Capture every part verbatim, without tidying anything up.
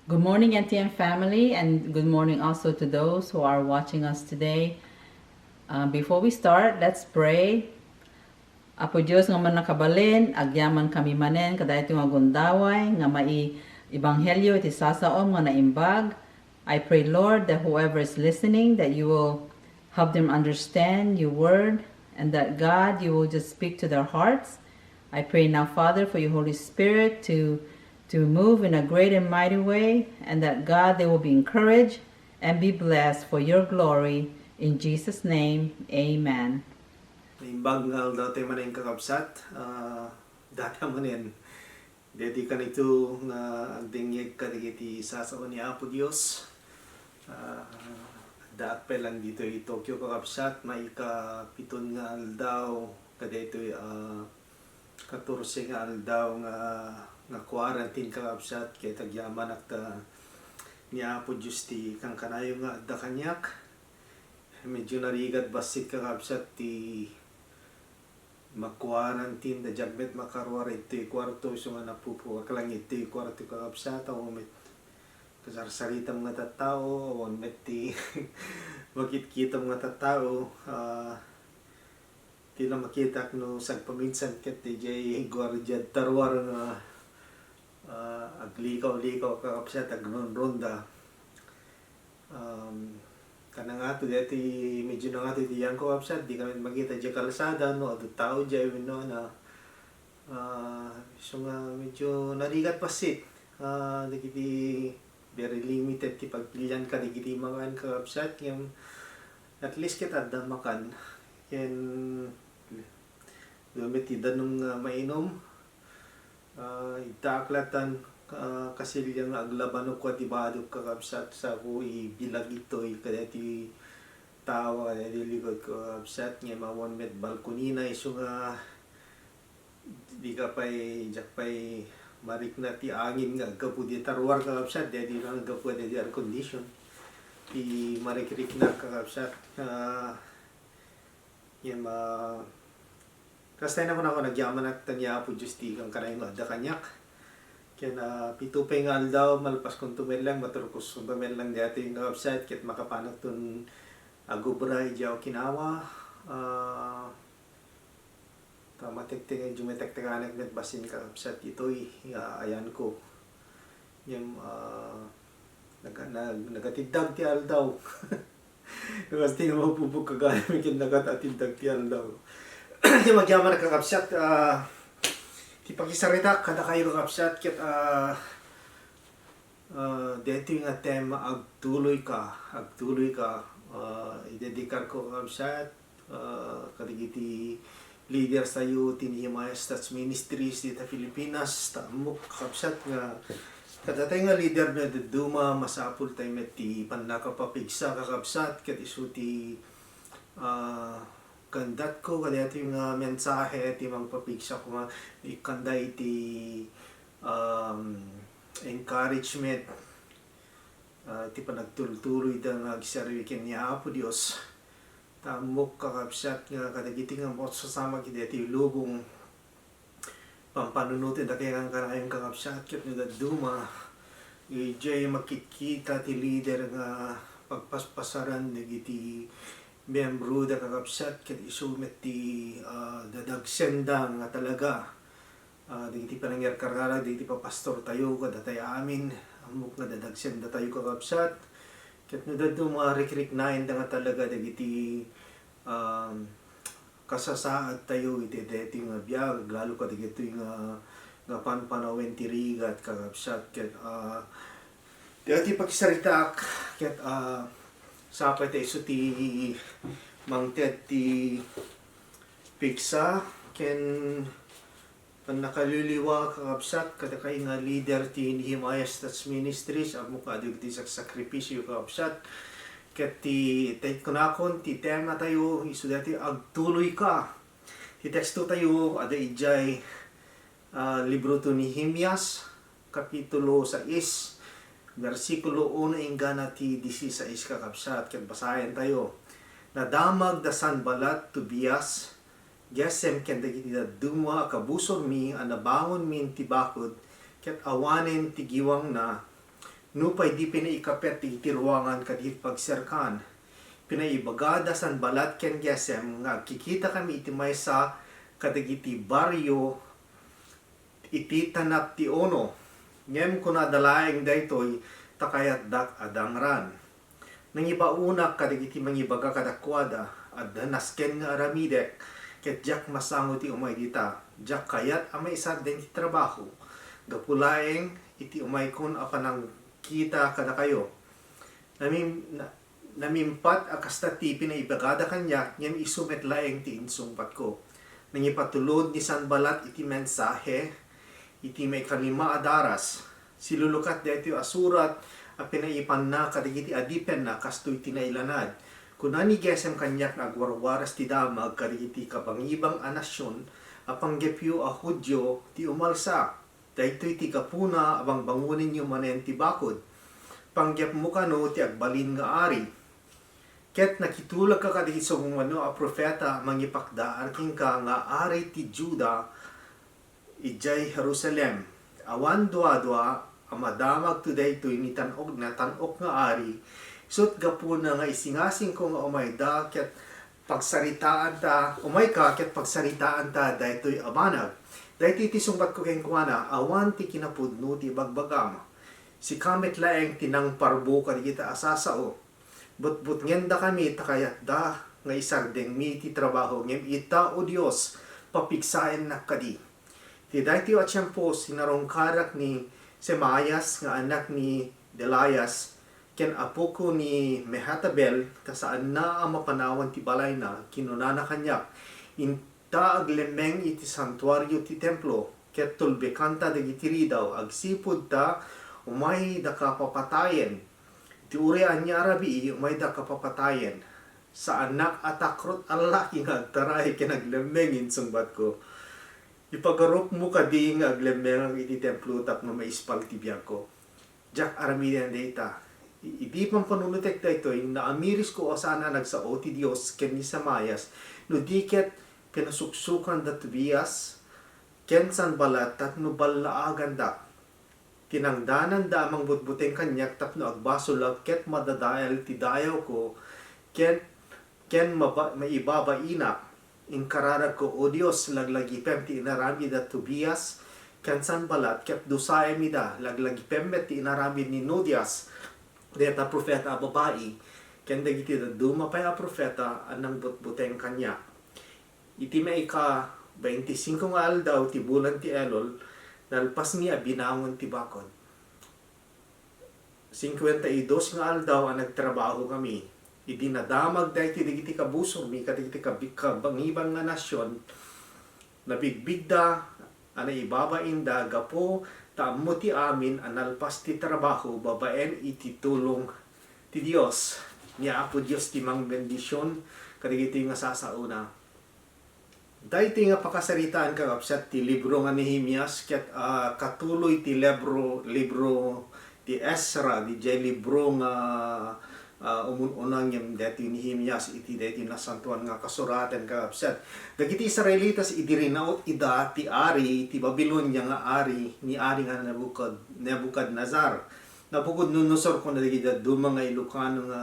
Good morning, N T M family, and good morning also to those who are watching us today. Uh, before we start, let's pray. Apo Dios nga mannakabalin, agyaman kami manen kadaytoy nga gundaway nga mai-ebanghelyo iti sasaom nga naimbag. I pray, Lord, that whoever is listening, that you will help them understand your word, and that, God, you will just speak to their hearts. I pray now, Father, for your Holy Spirit to, to move in a great and mighty way, and that, God, they will be encouraged and be blessed for your glory. In Jesus' name, amen. Naimbag nga aldaw tayo manen, kakabsat. Ah, data manen. Daytoy kanito nga agdengngeg kadagiti sasao ni Apo Dios. Ah, addaak pay lang ditoy Tokyo, kakabsat, maikapiton nga aldaw, kadaytoy, ah, katorse nga aldaw nga, nga quarantine, kakabsat, ket agyamanak ta ni Apo Dios ti kankanayon nga adda kaniak. Medyo narigat bassit, kakabsat, ti mag-quarantine, da diak met makaruar ditoy kuarto, isu nga napupuak lang ditoy kuarto, kakabsat, awan met kasarsaritam nga tattao, awan met ti makitkitam nga tattao, ah, ti la makitak no sagpaminsan ket diay guardia taruar nga, ah, aglikaw-likaw, kakabsat, agronronda. Um, kanangato, daytoy medyo nangato iti yanko, kakabsat, di kami makita diay kalsada, no, adu tao diay, wenno, ano, ah, isu nga medyo narigat bassit. Ah, dagiti very limited ti pagpilian kadagiti mangan, kakabsat, ngem at least ket adda makan. Ken, gamit ti danum nga mainum, ah, intaak latta, ah, kasilian nga aglabanok ti badok, kakabsat, sa ko ibilag itoy kadaytoy tawa, kadaytoy likud ko, kakabsat, ngem awan met balkonina, isu nga di ka pay, diak pay marikna ti angin nga aggapu di taruar, kakabsat, daytoy nga aggapu daytoy air condition. Ti marikrikna, kakabsat, ah, ngem, ah, kasta, kunakon, agyamanak ta ni Apo Dios ti kankanayon nga adda kaniak. Ken, ah, pito pay nga aldaw malpas kunto met lang, maturkos kunto met lang daytoy nga website ket makapanakton agubra idiay Okinawa. Ah, ta matektek, medyo matektekanek met bassin, kakabsat, itoy nga ayanko. Ngem, ah, nag-, nag-, nagatiddag ti aldaw. Kas ti nga mapupugkaganami ken nagatiddag ti aldaw. Ti agyamanak, kakabsat, ah, ti pakisaritak kadakayo, kakabsat, ket, ah, ah, daytoy nga tema, agtuloyka, agtuloyka. Ah, idedikarko, kakabsat, ah, kadagiti leaders tayo ti Nehemiah Stats Ministries dita Filipinas, ta ammok, kakabsat, nga kadatay nga leader nga dadduma, masapul tayo met ti pannakapapigsa, kakabsat, ket isu ti, ah, kandatko kadaytoy nga mensahe ti mangpapigsako nga ikkanda iti, um, encouragement, ah, ti panagtultuloyda nga agserbi ken ni Apo Dios. Ta ammok, kakabsat, nga kadagiti nga mapasamak iti daytoy lubong, pampanunotenda kankanayon, kakabsat, ket no dadduma, idiay makitkita ti leader nga pagpaspasaran dagiti membroda, kakabsat, ket isu met ti, ah, dadagsenda nga talaga. Ah, dagiti panangkarkararag dagiti papastortayo, kadatay amin, ammok nga dadagsendatayo, kakabsat. Ket no dadduma, rikriknaenda nga talaga dagiti, um, kasasaadtayo iti daytoy nga biag, aglalu kadagitoy nga, nga panpanawen ti rigat, kakabsat. Ket, ah, daytoy pakisaritaak, ket, ah, sapay ta isu ti mangted ti pigsa ken pannakaliliwa, kakabsat, kadakay nga leader ti Nehemiah Stats Ministries, ammok nga adu iti saksakripisio, kakabsat. Ket ti, ti kunakon, ti tema tayo, isu daytoy, agtuloyka. Ti teksto tayo, adda idiay, ah, libro ti Nehemias, Kapitulo sais, bersikulo uno inggana ti disisais, kakabsat, ket basaentayo. Nadamag da Sanballat, Tobias, Gesem ken dagiti dadduma a kabusormi a nabangonmin ti bakud ket awanen ti giwangna, Nupay di pinaikapet dagiti ruangan kadagiti pagserkaan, pinaibagada Sanballat ken Gesem nga agkikitakami iti maysa kadagiti barrio iti tanap ti Ono. Ngem kunada laeng daytoy ta kayatdak a dangran. Nangibaonak kadagiti mangibaga kadakuada, adda nasken nga aramidek, ket diak masango ti umay dita. Diak kayat a maisardeng ti trabaho, gapu laeng iti umaykon a panangkita kadakayo. Namim-, na-, namimpat a kasta ti pinaibagada kaniak, ngem isu met laeng ti insungbatko. Nangipatulod ni Sanballat iti mensahe iti maikalima a daras. Silulukat daytoy a surat a pinaipanna kadagiti adipenna kastoy ti nailanad. Kuna ni Gesem kaniak nga agwarwaras ti damag kadagiti kabangibang a nasion a panggepyo a Judio ti umalsa. Daytoy ti gapuna a bangbangonenyo manen ti bakod. Panggepmo kano ti agbalin nga ari. Ket nakitulagka kadagiti sumagmamano a profeta a mangipakdaar kenka nga ari ti Juda idiay Jerusalem. Awan duadua a madamagto daytoy ni tan-okna, tan-ok nga ari, isut' gapuna nga isingasingko nga umayda ket pagsaritaanta, umayka ket pagsaritaanta daytoy a banag. Daytoy ti sungbatko kenkuana, awan ti kinapudno ti ibagbagam. Sika met laeng ti nangparbo kadagita a sasao. Butbutngendakami ta kayatda nga isardengmi ti trabaho, ngem ita, O Dios, papigsaennak kadi. Iti daytoy a tiempo, sinarungkarak ni Semaias nga anak ni Delaias, ken apoko ni Mehetabel, ta saanna a mapanawan ti balayna, kinunana kaniak, Inta aglemmeng iti santuario ti templo, ket tulbekanta dagiti ridaw, agsipud ta umaydaka papatayen. Iti uray ania a rabii, umaydaka papatayen. Saannak a takrot a lalaki nga agtaray ken aglemmeng, insungbatko. Ipagarupmo kadi nga aglemmengak iti templo tapno maispal ti biagko? Diak aramiden dayta. I-, idi pampanunotek daytoy, naamirisko a saan a nagsao ti Dios ken ni Semaias, no di ket pinasuksokan da Tobias ken Sanballat tapno ballaagandak. Tinangdananda a mangbutbuteng kaniak tapno agbasolak ket madadael ti dayawko ket ken maba-, maibabainak. Inkararagko, O Dios, laglagipem ti inaramid da Tobias ken Sanballat, ket dusaem ida, laglagipem met ti inaramid ni Noadias, dayta a profeta a babai, ken dagiti dadduma pay a profeta a nangbutbuteng kaniak. Iti maika-baintisingko nga aldaw ti bulan ti Elul, nalpasmi a binangon ti bakod. Singkuenta y dos nga aldaw a nagtrabahokami. Idi nadamag daytoy dagiti kabusormi kadagiti kabi-, kabangibang nga nasion, nabigbigda a naibabainda gapu ta ammo ti amin a nalpas ti trabaho babaen iti tulong ti Dios. Ni Apo Dios ti mangbendision kadagitoy nga sasaona. Daytoy nga pakasaritaan, kakabsat, ti libro nga Nehemias ket, ah, katuloy ti libro, libro ti Esra, didiay libro nga, ah, umun-una ngem daytoy Nehemias iti daytoy nasantoan nga kasuraten, kakabsat. Dagiti Israelitas idi rinaut ida ti ari ti Babilonia nga ari, ni ari nga Nebukad-, Nebuchadnezzar. Nabukodnonosor, kuna dagiti dadduma nga Ilocano nga,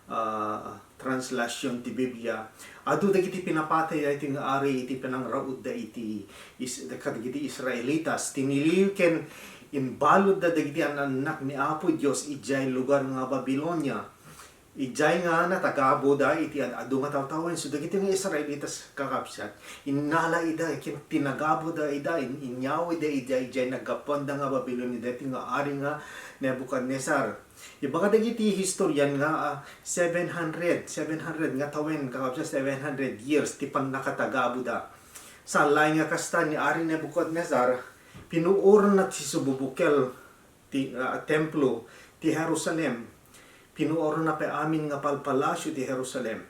ah, translation ti Biblia. Adu dagiti pinapatay daytoy nga ari iti panangrautda iti is-, kadagiti Israelitas. Tiniliw ken imbaludda dagiti an-annak ni Apo Dios idiay lugar nga Babilonia. Idiay nga natagaboda iti ad-adu nga tawtawen. So, dagiti nga Israelitas, kakabsat, innala ida ken tinagaboda ida, in-, inyawida ida idiay naggapuanda nga Babilonia, daytoy nga ari nga Nebuchadnezzar. Ibaga dagiti historian nga, ah, seven hundred, seven hundred nga tawen, kakabsat, seven hundred years ti pannakatagaboda. Saan laeng nga kasta, ni Ari Nebuchadnezzar, pinuorna ti sububukel ti, ah, templo ti Jerusalem. Pinuorna pay amin nga palpalasio ti Jerusalem.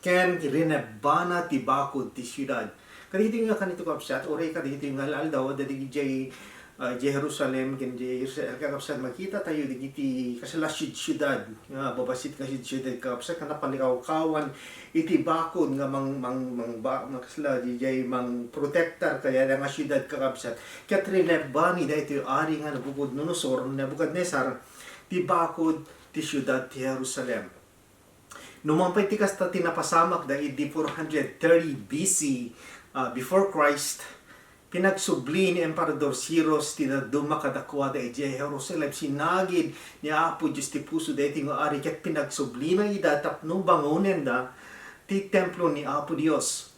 Ken rinebbana ti bakod ti siudad. Kadagitoy nga kanito, kabsat, uray kadagitoy nga al-aldaw, adda dagiti, ah, idiay Jerusalem, ken idiay Israel, kakabsat, makita tayo dagiti kasla siud-, siudad, nga babassit nga siud-, siudad, kakabsat, nga napalikawkawan iti bakod nga mang-, mang-, mangba-, nga kasla, idiay mangprotektar kadayta nga siudad, kakabsat. Ket rinebba ni daytoy ari nga Nabucodonosor, Nebuchadnezzar, ti bakod ti siudad ti Jerusalem. Numan pay ti kasta ti napasamakda idi four hundred thirty B C, ah, before Christ, pinagsubli ni Emperador Cyrus ti dadduma kadakuada idiay Jerusalem. Sinagid ni Apo Dios ti puso daytoy nga ari ket pinagsublina ida tapno bangonenda ti templo ni Apo Dios.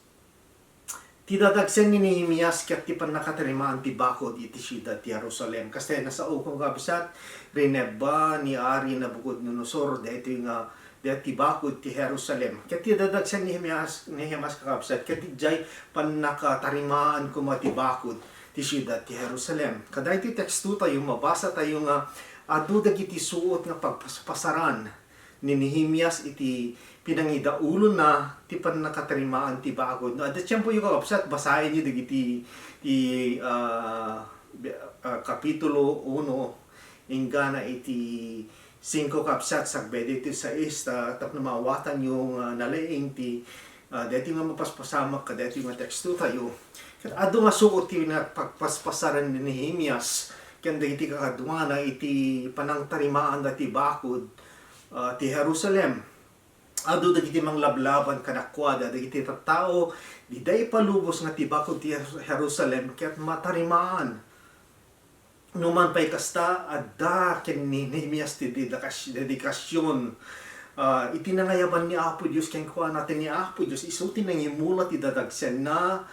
Ti dadagsen ni Nehemias ket ti pannakatarimaan ti bakod iti siudad ti Jerusalem. Kasta, nasaokan, kakabsat, rinebba ni Ari Nabucodonosor daytoy nga, daytoy bakod ti Jerusalem. Ket ti dadagsen ni Nehemias, Nehemias, kakabsat, ket idiay pannakatarimaan koma ti bakod ti siudad ti Jerusalem. Kadaytoy teksto tayo, mabasa tayo nga adu dagiti suot nga pagpaspasaran ni Nehemias iti pinangidaulonna ti pannakatarimaan ti bakod. No, adda tiempoyo, kakabsat, basaenyo dagiti ti, ah, bi-, ah, Kapitulo uno inggana iti singko, kakabsat, sakbay ditoy sais, ta tapno maawatanyo nga nalaing ti, ah, daytoy nga mapaspasamak kadaytoy nga teksto tayo. Ket adu nga suot ti nagpagpaspasaran ni Nehemias ken dagiti kakaduana iti panangtarimaanda ti bakod, ah, ti Jerusalem. Adu dagiti manglablaban kadakuada, dagiti tattao, dida ipalubos nga ti bakod ti Jerusalem ket matarimaan. Numan pay kasta, adda ken ni Nehemias ti dedikas-, dedikasyon, ah, iti nangayaban ni Apo Dios kenkuana, ken ni Apo Dios isu ti nangimula ti dadagsenna,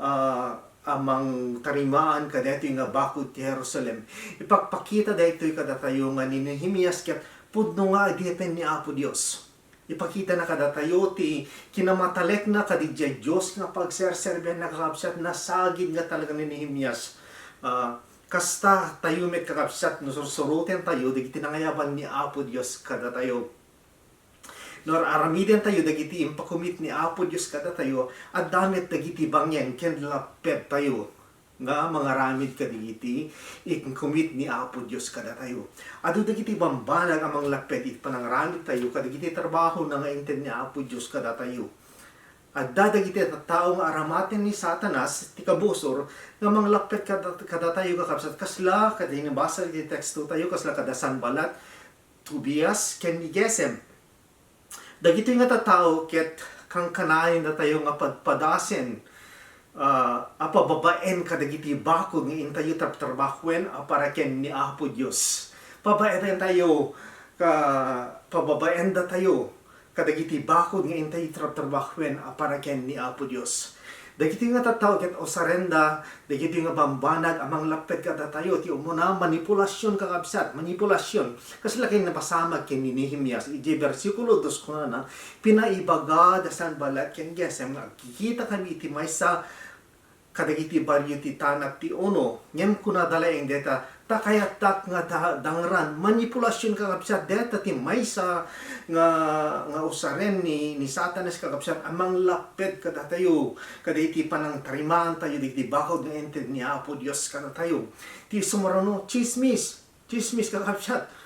ah, a mangtarimaan kadaytoy nga bakod ti Jerusalem. Ipakpakita daytoy kadatayo nga ni Nehemias ket pudno nga adipen ni Apo Dios. Ipakitana kadatayo ti kinamatalekna kadiay Dios nga pagserserbianna, kakabsat, nasagid nga talaga ni Nehemias. Ah, kasta tayo met, kakabsat, no sursuroten tayo dagiti nangayaban ni Apo Dios kadatayo. No ar-aramiden tayo dagiti impakumit ni Apo Dios kadatayo, adda met dagiti bangin ken lapped tayo nga mangaramid kadagiti inkumit ni Apo Dios kadatayo. Adu dagiti bambanag a manglapped iti panangaramid tayo kadagiti trabahona nga inted ni Apo Dios kadatayo. Adda dagiti tattao nga aramaten ni Satanas ti kabusor nga manglapped kada-, kadatayo, kakabsat, kasla, kadagiti nabasa iti teksto tayo, kasla kada Sanballat, Tobias, ken ni Gesem. Dagitoy nga tattao ket kankanayendatayo nga padpadasen, ah, a pababaen kadagiti bakod nga intayo trabtrabahuen a para ken ni Apo Dios. Pababaentayo ka, pababaendatayo kadagiti bakod nga intayo trabtrabahuen a para ken ni Apo Dios. Dagitoy nga tattao ket usarenda dagitoy nga bambanag a manglapped kadatayo. Ti umuna, manipulasion, kakabsat, manipulasion. Kasla ket napasamak ken ni Nehemias. Idiay bersikulo dos kunana, pinaibaga da Sanballat ken Gesem nga agkikitakami iti maysa kadagiti barrio ti Tanat ti Ono. Ngem kunada laeng dayta, ta kayatdak nga da-, dangran. Manipulasion, kakabsat, dayta ti maysa nga, nga usaren ni, ni Satanas, kakabsat, a manglapped kadatayo, kadagiti panangtarimaantayo dagiti bakod nga inted ni Apo Dios kadatayo. Ti sumurano, tsismis. Tsismis, kakabsat.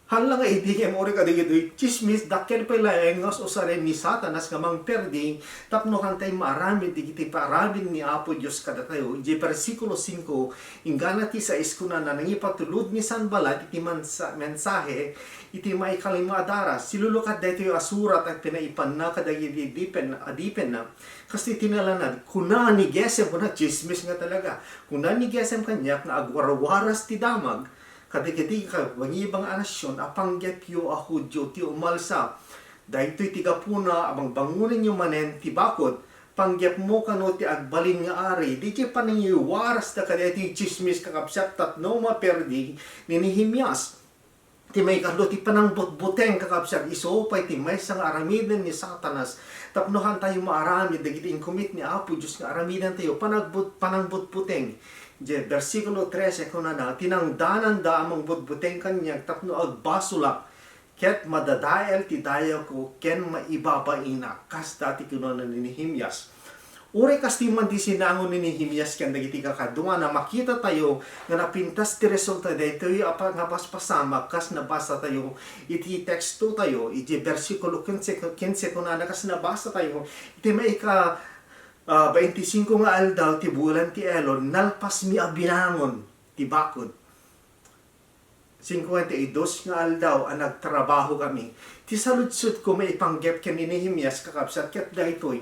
Haan la nga idi ngem uray kadagitoy tsismis, dakkel pay laeng nga usaren ni Satanas nga mangperdi tapno haantay maaramid dagiti paaramid ni Apo Dios kadatayo. Idiay bersikulo singko, inggana ti sais, kunana, nangipatulod ni Sanballat iti mansa-, mensahe iti maikalima a daras. Silulukat daytoy a surat a pinaipanna kadagiti adipen-, adipenna. Kastoy ti nalanad, kuna ni Gesem, kuna, tsismis nga talaga. Kuna ni Gesem kaniak nga agwarwaras ti damag kadagiti kabangibang a nasion a panggepyo a Judio ti umalsa. Daytoy ti gapuna a bangbangonenyo manen ti bakod, panggepmo kano ti agbalin nga ari. Diay panangiwarasda kadaytoy tsismis, kakabsat, tapno maperdi ni Nehemias. Ti maikatlo, ti panangbutbuteng, kakabsat, isu pay ti maysa nga aramiden ni Satanas tapno haantayo maaramid dagiti inkumit ni Apo Dios nga aramidentayo, panagbut-, panangbutbuteng. Diay bersikulo trese, kunana, tinangdananda a mangbutbuteng kaniak tapno agbasolak, ket madadael ti dayawko ken maibabainak. Kasta ti kinuna ni Nehemias. Uray kastoy man ti sinango ni Nehemias ken dagiti kakaduana, makitatayo nga napintas ti resulta daytoy a pa-, nga paspasamak kas nabasatayo iti tekstotayo, iti bersikulo kinse, kinse kunana kas nabasatayo, iti maika, ah, baintisingko nga aldaw ti bulan ti Elul, nalpasmi a binangon ti bakod. Singkuenta y dos nga aldaw a nagtrabahokami. Ti saludsodko maipanggep ken ni Nehemias, kakabsat, ket daytoy,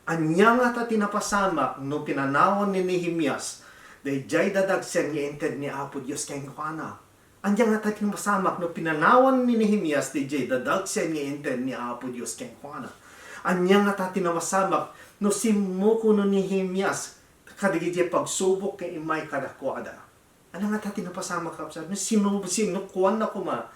ania ngata ti napasamak no pinanawan ni Nehemias daydiay dadagsen nga inted ni Apo Dios kenkuana? Ania ngata ti napasamak no pinanawan ni Nehemias daydiay dadagsen nga inted ni Apo Dios kenkuana? Ania ngata ti napasamak no simmuko ni Nehemias kadagiti pagsubok nga immay kadakuada? Ania ngata ti napasamak, kakabsat? No sino, sino kuanna koma,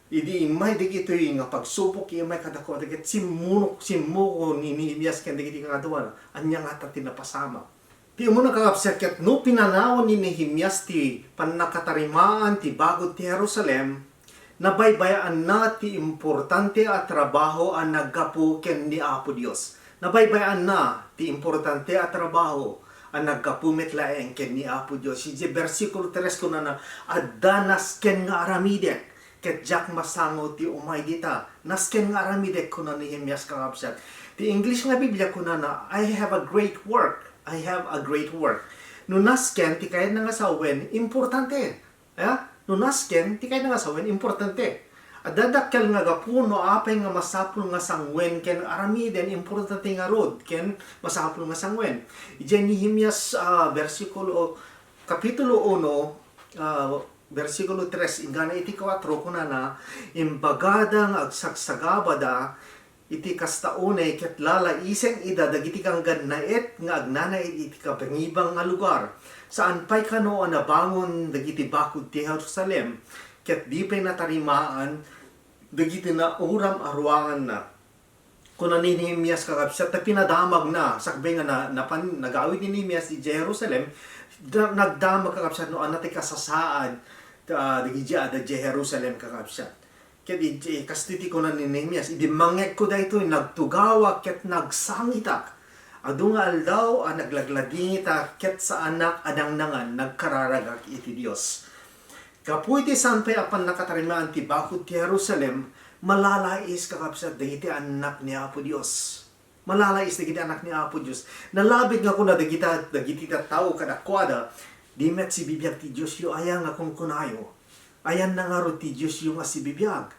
idi immay dagitoy nga pagsubok, immay kadakuada, ket simmuno, simmuko ni Nehemias ken dagiti kakaduana. Ania ngata ti napasamak? Ti umuna, kakabsat, ket no pinanawan ni Nehemias ti pannakatarimaan ti bakod ti Jerusalem, nabaybayaanna ti importante a trabaho a naggapu ken ni Apo Dios. Nabaybayaanna ti importante a trabaho a naggapu met laeng ken ni Apo Dios. Idiay bersikulo tres kunana, "Adda nasken nga aramidek, ket diak masango ti umay dita." Nasken nga aramidek, kuna ni Nehemias, kakabsat. Ti English nga Biblia kunana, "I have a great work. I have a great work." No nasken, ti kayatna nga sawen, importante. Ya, no nasken, ti kayatna nga sawen, importante. Adda dakkel nga gapu no apay nga masapul nga sanguen ken aramiden, importante ngarud ken masapul nga sanguen. Idiay Nehemias, ah, bersikulo, kapitulo uno, ah, bersikulo tres, inggana iti kuatro, kunana, "Imbagada nga agsagsagabada iti kasta unay ket lalaisen ida dagiti ganggannaet nga agnanaed iti kabangibang nga lugar. Saan pay kano a nabangon dagiti bakod ti Jerusalem, ket di pay natarimaan dagiti nauram a ruanganna." Kuna ni Nehemias, kakabsat, ta pinadamagna, sakbay nga na, napan, nagawid ni Nehemias idiay Jerusalem, da-, nagdamag, kakabsat, no ania ti kasasaad, ah, dagiti adda idiay Jerusalem, kakabsat. Ket iti, kastoy ti kuna ni Nehemias, "Idi mangngegko daytoy, nagtugawak ket nagsangitak. Adu nga aldaw a naglagladingitak ket saanak a nangnangan, nagkararagak iti Dios." Gapu iti saan pay a pannakatarimaan ti bakod ti Jerusalem, malalais, kakabsat, dagiti annak ni Apo Dios. Malalais dagiti annak ni Apo Dios. Nalabit nga kuna dagita, dagiti tattao kadakuada, "Di met sibibiag ti Diosyo, aya nga kunkunayo? Ayanna ngarud ti Diosyo nga sibibiag?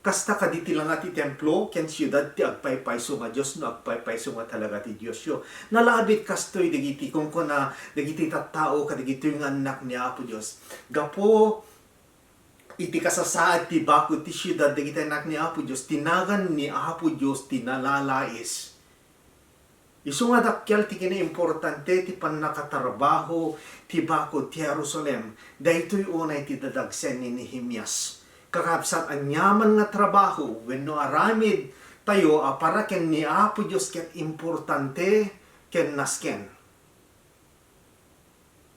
Kasta kadi ti langa ti templo ken siudad ti agpaypayso nga Dios no agpaypayso nga talaga ti Diosyo." Nalabit kastoy dagiti kunkuna dagiti tattao kadagitoy nga annak ni Apo Dios. Gapu iti kasasaad ti bakod ti siudad dagiti annak ni Apo Dios, ti nagan ni Apo Dios ti nalalais. Isu nga dakkel ti kinaimportante ti pannakatrabaho ti bakod ti Jerusalem, daytoy unay ti dadagsen ni Nehemias. Kakabsat, aniaman nga trabaho wenno aramid tayo a para ken ni Apo Dios ket importante ken nasken.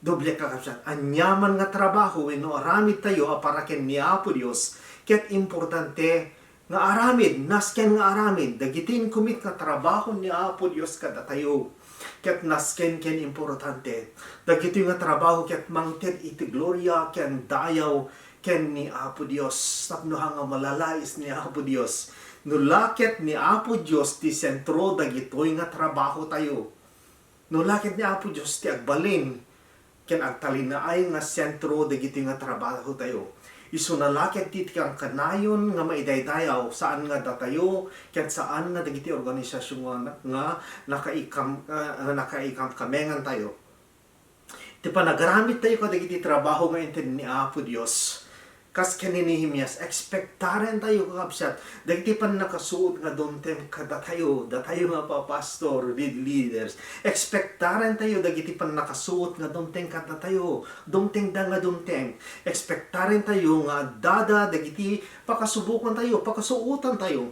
Doble, kakabsat, aniaman nga trabaho wenno aramid tayo a para ken ni Apo Dios, ket importante nga aramid, nasken nga aramid, dagiti inkumit nga trabaho ni Apo Dios kadatayo, ket nasken ken importante. Dagitoy nga trabaho ket mangted iti gloria ken dayaw ken ni Apo Dios, tapno haan nga malalais ni Apo Dios. No la ket ni Apo Dios ti sentro dagitoy nga trabaho tayo, no la ket ni Apo Dios ti agbalin ken agtalinaay nga sentro dagitoy nga trabaho tayo, isuna la ket ti, ti kankanayon nga maidaydayaw, saan nga datayo ket saan nga dagiti organisasion nga, nga nakaikam-, nga nakaikamkamengan tayo. Ti panagaramid tayo kadagiti trabaho nga inted ni Apo Dios, kas ken ni Nehemias, ekspektaren tayo, kakabsat, dagiti pannakasuot nga dumteng kadatayo, datayo nga papastor, lead leaders. Ekspektaren tayo dagiti pannakasuot nga dumteng kadatayo, dumtengda nga dumteng. Ekspektaren tayo nga addada dagiti pakasubokan tayo, pakasuotan tayo.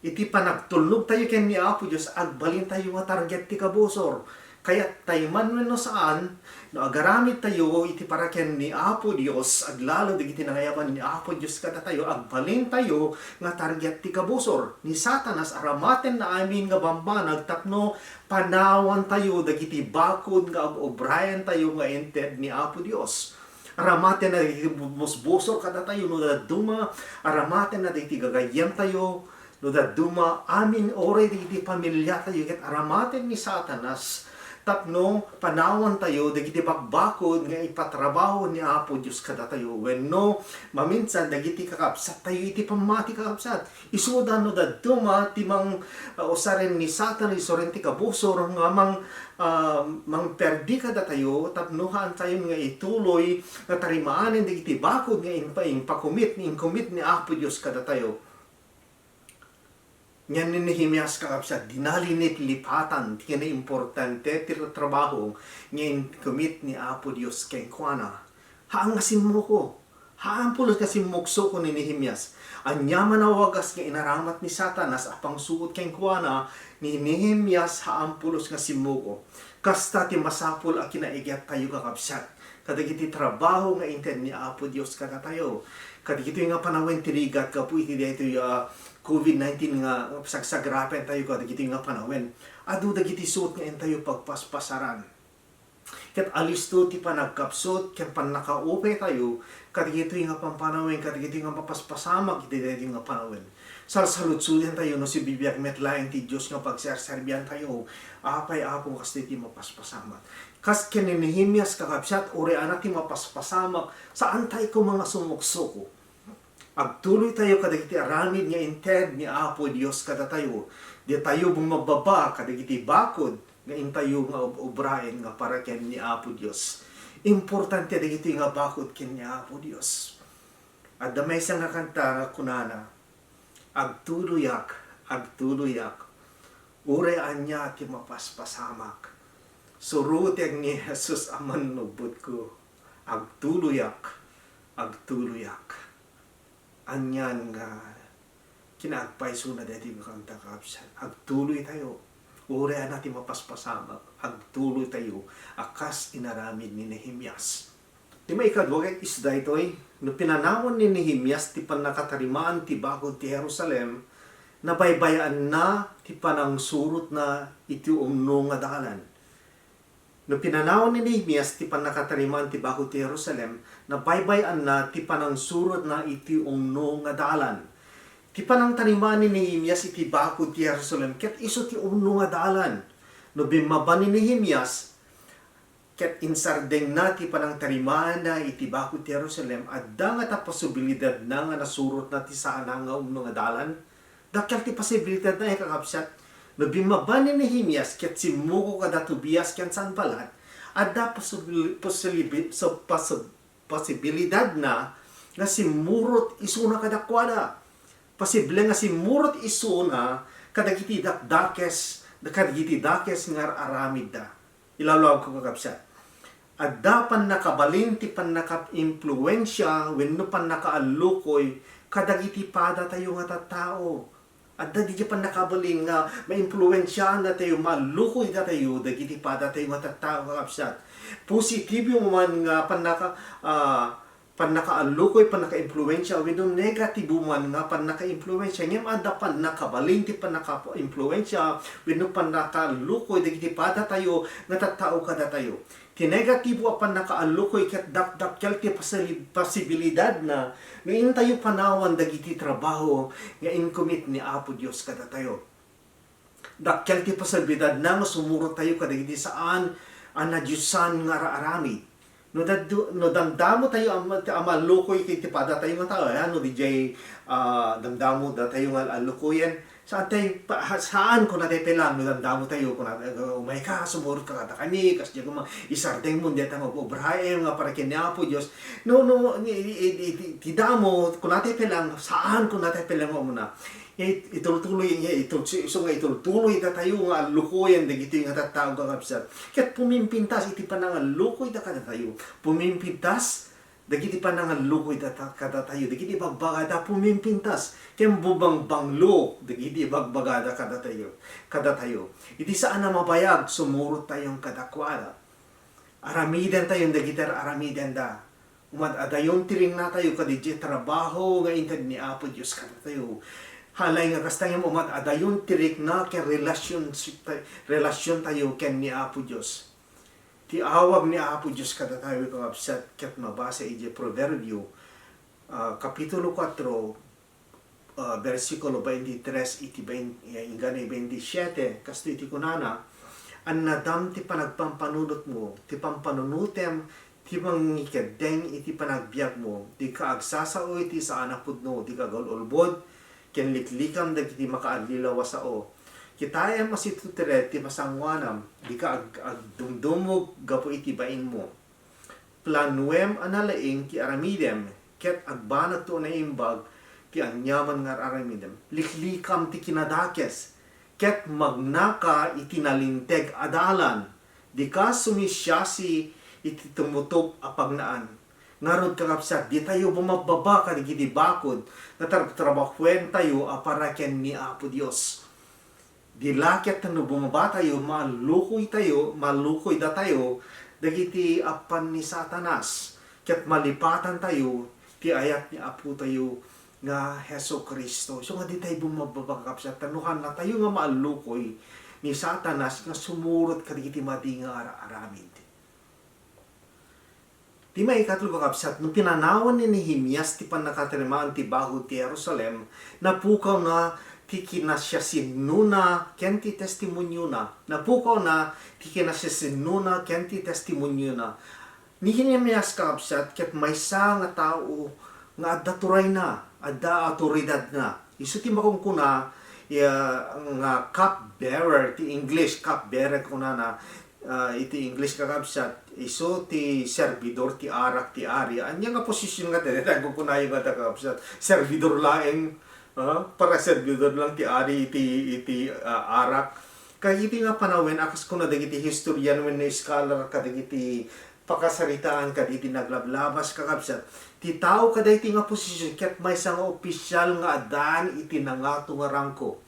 Iti panagtulnog tayo ken ni Apo Dios, agbalin tayo nga target ti kabusor. Kayattayo man wenno saan, no agaramidtayo iti paraken ni Apo Dios, aglalo dagiti nangayaban ni Apo Dios kadatayo, agbalintayo nga target ti kabusor ni Satanas. Aramatenna amin nga bambanag tapno panawantayo dagiti bakud nga ag-obraentayo nga inted ni Apo Dios. Aramatenna dagiti bu-, musbusor kadatayo no dadduma, aramatenna dagiti gagayyemtayo, no dadduma, amin, uray dagiti pamiliatayo ket aramaten ni Satanas tapno panawantayo dagiti bakbakod nga ipatrabaho ni Apo Dios kadatayo wenno maminsan dagiti kakabsattayo iti pammati, kakabsat. Isuda no dadduma ti mang, ah, usaren ni Satanas, isuren ti kabusor nga mang, ah, mangperdi kadatayo tapno haantayon nga ituloy nga tarimaanen dagiti bakod nga impa-, impakumit, inkumit ni Apo Dios kadatayo. Ngem ni Nehemias, kakabsat, dina liniplipatan ti kinaimportante ti trabaho nga inkumit ni Apo Dios kenkuana. Haan nga simmuko. Haan pulos nga simmuksuko ni Nehemias. Aniaman a wagas nga inaramat ni Satanas a pangsuot kenkuana, ni Nehemias haan pulos nga simmuko. Kasta ti masapul a kinaigattayo, kakabsat, kadagiti trabaho nga inted ni Apo Dios kadatayo. Kadagitoy nga panawen ti rigat gapu iti daytoy, ah, covid nineteen nga sagsagrapentayo kadagitoy nga panawen. Adu dagiti suot nga intayo pagpaspasaran. Ket alisto ti panagkapsut ken pannakaupaytayo kadagitoy nga pampanawen, kadagitoy nga mapaspasamak iti daytoy nga panawen. Salsaludsodentayo no sibibiag met laeng ti Dios nga pagserserbiantayo. Apay, Apo, nga kastoy ti mapaspasamak. Kas ken ni Nehemias, kakabsat, uray ania ti mapaspasamak, saantayo koma nga sumuksuko. Agtuloytayo kadagiti aramid nga inted ni Apo Dios kadatayo. Ditayo bumabbaba kadagiti bakod nga intayo nga ob-obraen nga para ken ni Apo Dios. Importante dagitoy nga bakod ken ni Apo Dios. Adda maysa nga kanta nga kunana, "Agtuloyak, agtuloyak, uray ania ti mapaspasamak. Surotek ni Jesus a mannubbotko. Agtuloyak, agtuloyak." Anian nga kinaagpaysona daytoy nga kanta, kakabsat. Agtuloytayo. Uray ania ti mapaspasamak, agtuloytayo a kas inaramid ni Nehemias. Ti maikadua ket isu daytoy, no pinanawan ni Nehemias ti pannakatarimaan ti bakod ti Jerusalem, nabaybay-anna ti panangsurotna iti umno nga dalan. No pinanawan ni Nehemias ti pannakatarimaan ti bakod ti Jerusalem, nabaybay-anna ti panangsurotna iti umno nga dalan. Ti panangtarimaan ni Nehemias iti bakod ti Jerusalem ket isu ti umno nga dalan. No bimmaba ni Nehemias, ket insardengna ti panangtarimaanna iti bakod ti Jerusalem, adda ngata posibilidadna nga nasurotna ti saana nga umno nga dalan? Dakkel ti posibilidadna, eh, kakabsat. No bimmaba ni Nehemias ket simmuko kada Tobias ken Sanballat, adda posibil-, posibi-, so-, pos-, posibilidadna nga simmurot isuna kadakuada. Posible nga simmurot isuna kadagiti dakdakes, kadagiti dakes nga ar-aramidda. Ilawlawagko, kakabsat. Adda pannakabalin ti pannakaimpluensia wenno pannakaallukoy kadagiti padatayo nga tattao. Adda diay pannakabalin nga maimpluensiaan datayo, maallukoy datayo dagiti padatayo nga tattao, kakabsat. Positibo man nga pannaka-, ah, pannakaallukoy, pannakaimpluensia, wenno negatibo man nga pannakaimpluensia. Ngem adda pannakabalin ti pannakaimpluensia wenno pannakaallukoy dagiti padatayo nga tattao kadatayo. Ti negatibo a pannakaallukoy ket dakdakkel ti pasali-, posibilidadna nga intayo panawan dagiti trabaho nga inkumit ni Apo Dios kadatayo. Dakkel ti posibilidadna nga sumurot tayo kadagiti saan a nadiosan nga ar-aramid. No daddu-, no damdamo tayo a ma-, a maallukoy iti pada tayo nga tao, eh, no diay, ah, damdamo datayo nga allukoyen, saan tayo pa-, ha-, saan kuna tayo pay lang, no damdamo tayo, kuna, eh, umay ka, sumurot ka kadakami, kas diay kuma, isardeng mo, diay ta nga obraem nga para ken ni Apo Dios. No, no, ni, i-, i-, i-, ti damo, kuna tayo pay lang, saan kuna tayo pay lang nga umuna. It-, itultuloy, itul-, isu nga itultuloy datayo nga allukoyen dagitoy nga tattao, kakabsat. Ket pumimpintas iti panangallukoyda kadatayo. Pumimpintas Dagiti panangallukoy data-, kadatayo, dagiti ibagbagada pumimpintas, ken bubangbanglo dagiti ibagbagada kadatayo, kadatayo. Iti saan a mabayag, sumurot tayo kadakuada. Aramiden tayo dagiti ar-, aramidenda. Umad-adayon ti riknatayo kadi diay trabaho nga inted ni Apo Dios kadatayo. Halay nga kasta ngem umad-adayon ti rikna ken relasyonship tay-, relasyontayo ken ni Apo Dios. Ti awag ni Apo Dios kadatayo, kakabsat, ket mabasa idiay Proverbio, ah, Kapitulo kuatro, ah, bersikulo twenty-three iti bain-, eh, inggana bainti siete, kastoy ti kunana, "Annadam ti panagpampanunotmo, ti pampanunotem, ti mangikeddeng iti panagbiagmo, dika agsasao iti saan a pudno, dika agul-ulbod, ken liklikam dagiti makaallilaw a sao. Kitaem a situtured ti masangoanam, dika ag-, agdumdumog gapu iti bainmo." Planuem a nalaing ti aramidem, ket agbanagto a naimbag ti aniaman nga ar-aramidem. Liklikam ti kinadakes, ket magnaka iti nalinteg a dalan. Dika sumisiasi iti tumutop a pagnaan. Ngarud, kakabsat, ditayo bumabbaba kadagiti bakod nga tar-, trabahuentayo a para ken ni Apo Dios. Di la ket no bumabatayo, maallukoytayo, maallukoydatayo dagiti apan ni Satanas, ket malipatantayo ti ayat ni Apotayo nga Jesu-Cristo. Isu nga ditayo bumababa, kakabsat, ta no hannatayo nga maallukoy ni Satanas nga sumurot kadagiti madi nga ara-aramid. Ti maikatlo, kakabsat, no pinanawan ni Nehemias ti pannakatarimaan ti bakod ti Jerusalem, napukawna ti kinasiasinnona ken ti testimoniona. Napukawna ti kinasiasinnona ken ti testimoniona. Ni Nehemias, kakabsat, ket maysa nga tao nga adda turayna, adda autoridadna. Isu ti makunkuna, ya, nga cupbearer ti English, cupbearer kunana, ah, iti English, kakabsat, isu ti servidor ti arak ti ari. Ania nga posisyon nga dayta? Kukunayo nga ta, kakabsat, servidor laeng, ah, para servidor lang ti ari iti, iti, ah, arak. Kay iti nga panawen, a kas kuna dagiti historian wenno scholar kadagiti pakasaritaan kadagiti naglablabas, kakabsat, ti tao kadayti nga posisyon ket maysa nga opisyal nga addaan iti nangato nga rangko.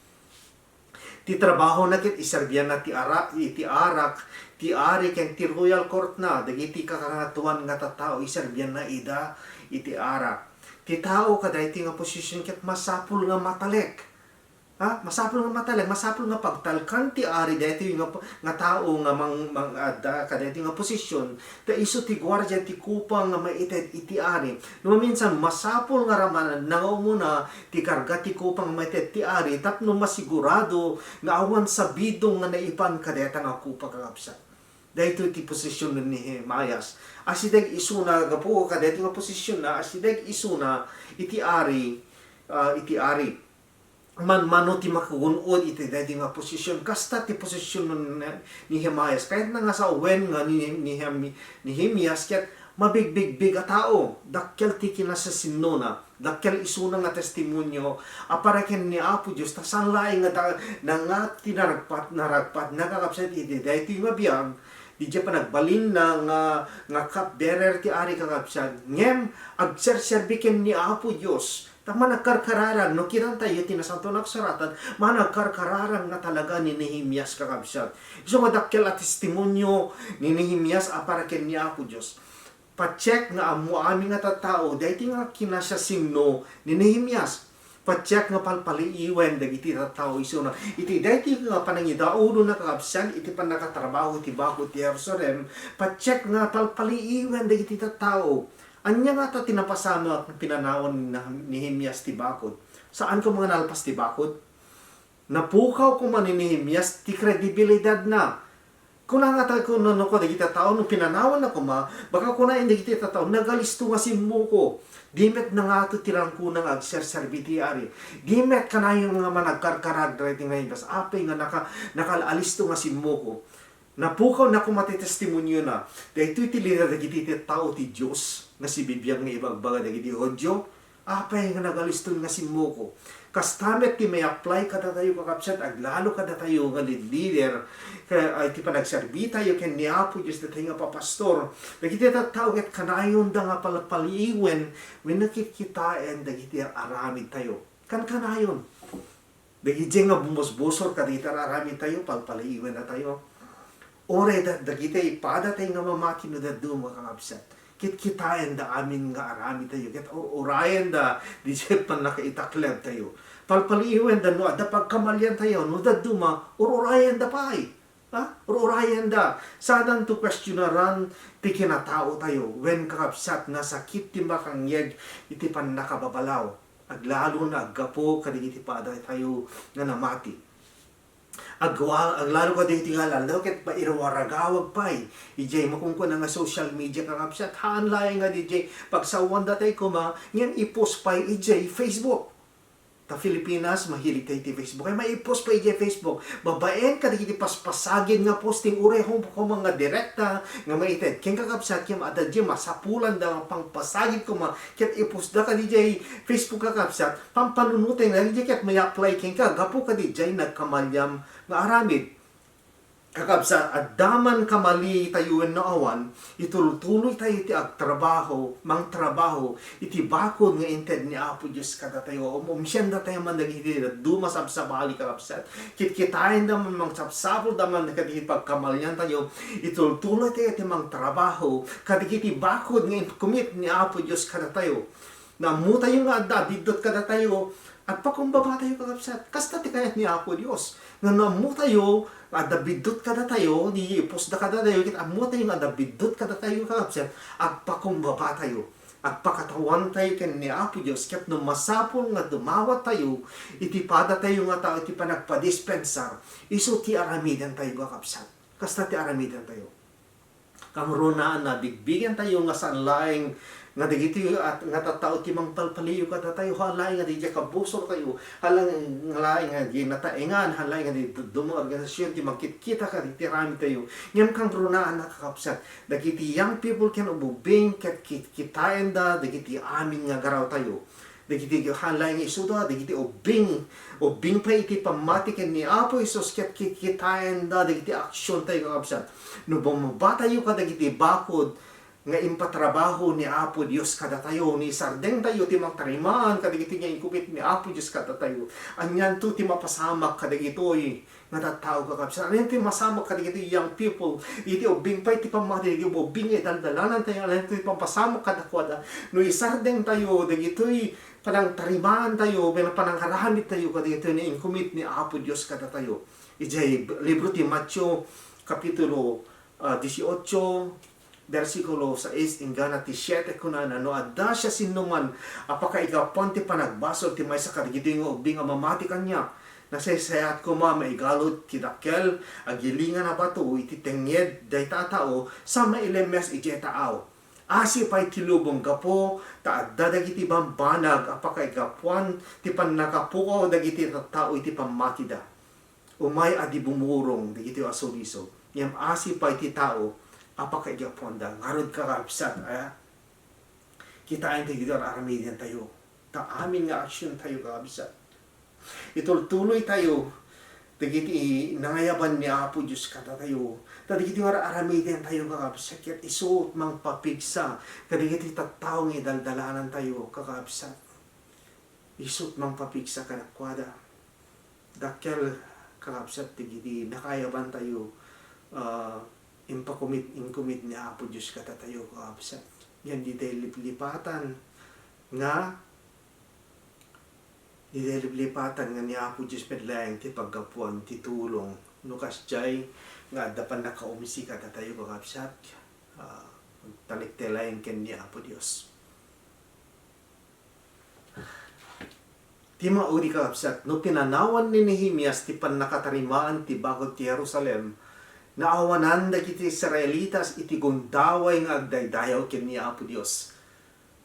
Ti trabahona ket iserbianna ti ara-, iti arak ti ari ken ti royal courtna, dagiti kakangatoan nga tattao iserbianna ida iti arak. Ti tao kadayti nga posisyon ket masapul nga matalek. Ha? Masapul nga matalek, masapul nga pagtalkan ti ari daytoy nga, nga tao nga mang-, mang-adda kadaytoy nga posisyon, ta isu ti guardia ti kupang nga maited iti ari. No maminsan, masapul nga ramanan nga umuna ti karga ti kupang nga maited ti ari tapno masigurado nga awan sabidong nga naipan kadayta nga kupa, kakabsat. Daytoy ti posisyon ni Nehemias. Asideg isuna, gapu kadaytoy nga posisyon na, asideg isuna iti ari, ah, iti ari. Manmano ti makagun-od iti daydi nga posisyon. Kasta ti posisyon ni Nehemias. Kayatna nga sawen nga ni, ni, ni Nehemias ket mabigbigbig a tao. Dakkel ti kinasasinnona. Dakkel isuna nga testimonio a para ken ni Apo Dios. Ta saan laeng nga da-, nanga ti naragpat, naragpat, nakakabsat iti daytoy nga biag. Didiay panagbalinna nga, nga cupbearer ti ari, kakabsat. Ngem, agserserbi ken ni Apo Dios. Ta managkarkararag, no kitantayo ti Nasantoan a Kasuratan, managkarkararag nga talaga ni Nehemias, kakabsat. Isu nga dakkel a testimonio ni Nehemias a para ken ni Apo Dios. Patiek nga ammo amin nga tattao, daytoy nga kinasiasinno ni Nehemias. Patiek nga palpaliiwen dagiti tattao isuna. Iti daytoy nga panangidaudona, kakabsat, iti pannakatrabaho ti bakod ti Jerusalem, patiek nga palpaliiwen dagiti tattao. Ania ngata ti napasamak nga pinanawan ni Nah-, Nehemias ti bakod? Saan koma nga nalpas ti bakod? Napukaw koma ni Nehemias ti kredibilidadna. Kuna ngata, kuna no, kadagiti tattao, no pinanawanna koma, baka kunaen dagiti tattao, "Nagalisto nga simmuko. Di met nangato ti rangkona nga agserserbi ti ari. Di met kanayon nga managkarkararag dagiti nga Nehemias. Apay nga naka-, nakal-alisto nga simmuko?" Napukawna koma ti testimoniona. Daytoy ti lider dagiti tattao ti Dios nga sibibiag nga ibagbaga dagiti Judio, "Apay nga nagaliston nga simmuko?" Kasta met ti may-apply kadatayo, kakabsat, aglalo kadatayo nga lead-, leader, ka-, ay, ti panagserbitayo ken ni Apo Dios, datayo nga papastor. Dagiti tattao ket kanayonda nga palpaliiwen wenno kitkitaen dagiti aramidtayo. Kankanayon. Dagiti nga bumusbusor kadagiti aramidtayo, palpaliiwennatayo. Uray da-, dagiti padatayo nga mamati no dadduma, kakabsat. Kitkitaenda amin nga aramidtayo, ket ur-urayenda didiay pannakaitaklebtayo. Palpaliiwenda no adda pagkamaliantayo, no dadduma, ur-urayenda pay. Ha? Ur-urayenda. Saanto kuestionaran ti kinataotayo, wen, kakabsat, nasakit ti makangngeg iti pannakababalaw. Aglalon a aggapu kadagiti padatayo nga namati. Agwa-, aglalo kadagiti nga aldaw ket maiwaragawag pay idiay makunkuna nga social media, kakabsat. Haan laeng nga didiay pagsaoanda tay koma, ngem i-post pay idiay Facebook. Ta Filipinas, mahilig tayo iti Facebook. Ay, mai-post pay idiay Facebook. Babaen kadagiti paspasagid nga posting, uray koma nga direkta nga maited. Ken, kakabsat, ken adda diay masapulanda nga pangpasagid koma, ket i-postda kadi diay Facebook, kakabsat, pampanunoten dagiti ket may-apply kenka gapu kadi diay nagkamaliam nga aramid. Kakabsat, adda man kamalitayo wenno awan, itultuloytayo ti agtrabaho, mangtrabaho iti bakod nga inted ni Apo Dios kadatayo. Um-, umsiandatayo man dagiti dadduma, sabsabali, kakabsat. Kitkitaenda man, mangsapsapulda man kadagiti pagkamaliantayo. Itultuloytayo ti mangtrabaho kadagiti bakod nga inkumit ni Apo Dios kadatayo. No ammotayo nga adda abiddut kadatayo, agpakumbabatayo, kakabsat. Kasta ti kayat ni Apo Dios. Nga no ammotayo nga adda biddut kadatayo, di ipusda kadatayo, ket ammotayo nga adda biddut kadatayo, kakabsat, agpakumbabatayo. Agpakatawantayo ken ni Apo Dios, ket no masapul nga dumawattayo iti padatayo nga tao iti panagpadispensar, isu ti aramidentayo, kakabsat. Kasta ti aramidentayo. Kangrunaan, nabigbigentayo nga saan laeng nga dagiti at, nga tattao ti mangpalpaliiw kadatayo, haan laeng nga diay kabusortayo, haan laeng nga diay nataengan, haan laeng nga diay dadduma nga organisasyon ti mangkitkita kadagiti aramidtayo. Ngem kangrunaan, kakabsat, dagiti young people ken ubbing ket kitkitaenda dagiti amin nga agarawtayo. Dagiti haan laeng nga isuda, dagiti ubbing, ubbing pay iti pammati ken ni Apo Jesus ket kitkitaenda dagiti aksiontayo, kakabsat. No bumabatayo kadagiti bakod nga impatrabaho ni Apo Dios kadatayo, no isardengtayo ti mangtarimaan kadagiti nga inkumit ni Apo Dios kadatayo, anianto ti mapasamak kadagitoy nga tattao, kakabsat? Anianto ti masamak kadagitoy young people iti ubbing pay ti pammati, dagiti ubbing nga idaldalanantayo? Anianto ti mapasamak kadakuada no isardengtayo dagitoy panangtarimaantayo, ken panangaramidtayo kadagitoy nga inkumit ni Apo Dios kadatayo? Idiay libro ti Mateo, Kapitulo, ah, dieciocho, bersikulo sais inggana ti siete, kunana, "No adda siasinoman a pakaigapuan ti panagbasol ti maysa kadagitoy nga ubbing a mamati kaniak, nasaysayat koma maigalu ti dakkel a gilingan a bato iti tengngeed dayta a tao sa mailemmes idiay taaw. Asi pay ti lubong gapu ta adda dagiti bambanag a pakaigapuan ti pannakapukaw dagiti tattao iti pammatida." Umay a di bumurong dagiti asolisog, ngem asi pay ti tao a pakaigapuanda. Ngarud, kakabsat, a, kitaentayo dagiti ar-aramidentayo. Ta amin nga aksiontayo, kakabsat, itultuloytayo dagiti nangayaban ni Apo Dios kadatayo. Ta dagiti ar-aramidentayo, kakabsat, ket isu ti mangpapigsa kadagiti tattao nga idaldalanantayo, kakabsat. Isu ti mangpapigsa kadakuada. Dakkel, kakabsat, dagiti nakayabantayo, ah, impakumit-, inkumit ni Apo Dios kadatayo, kakabsat. Ngem diay liplipatan nga, diay liplipatan nga ni Apo Dios met laeng ti paggapuan ti tulong. No kasdiay nga adda pannakaumsi kadatayo, kakabsat, ah, agtalek laeng ken ni Apo Dios. Ti maudi, kakabsat, no pinanawan ni Nehemias ti pannakatarimaan ti bakod ti Jerusalem, naawanan dagiti Israelitas iti gundaway nga agdaydayaw ken ni Apo Dios.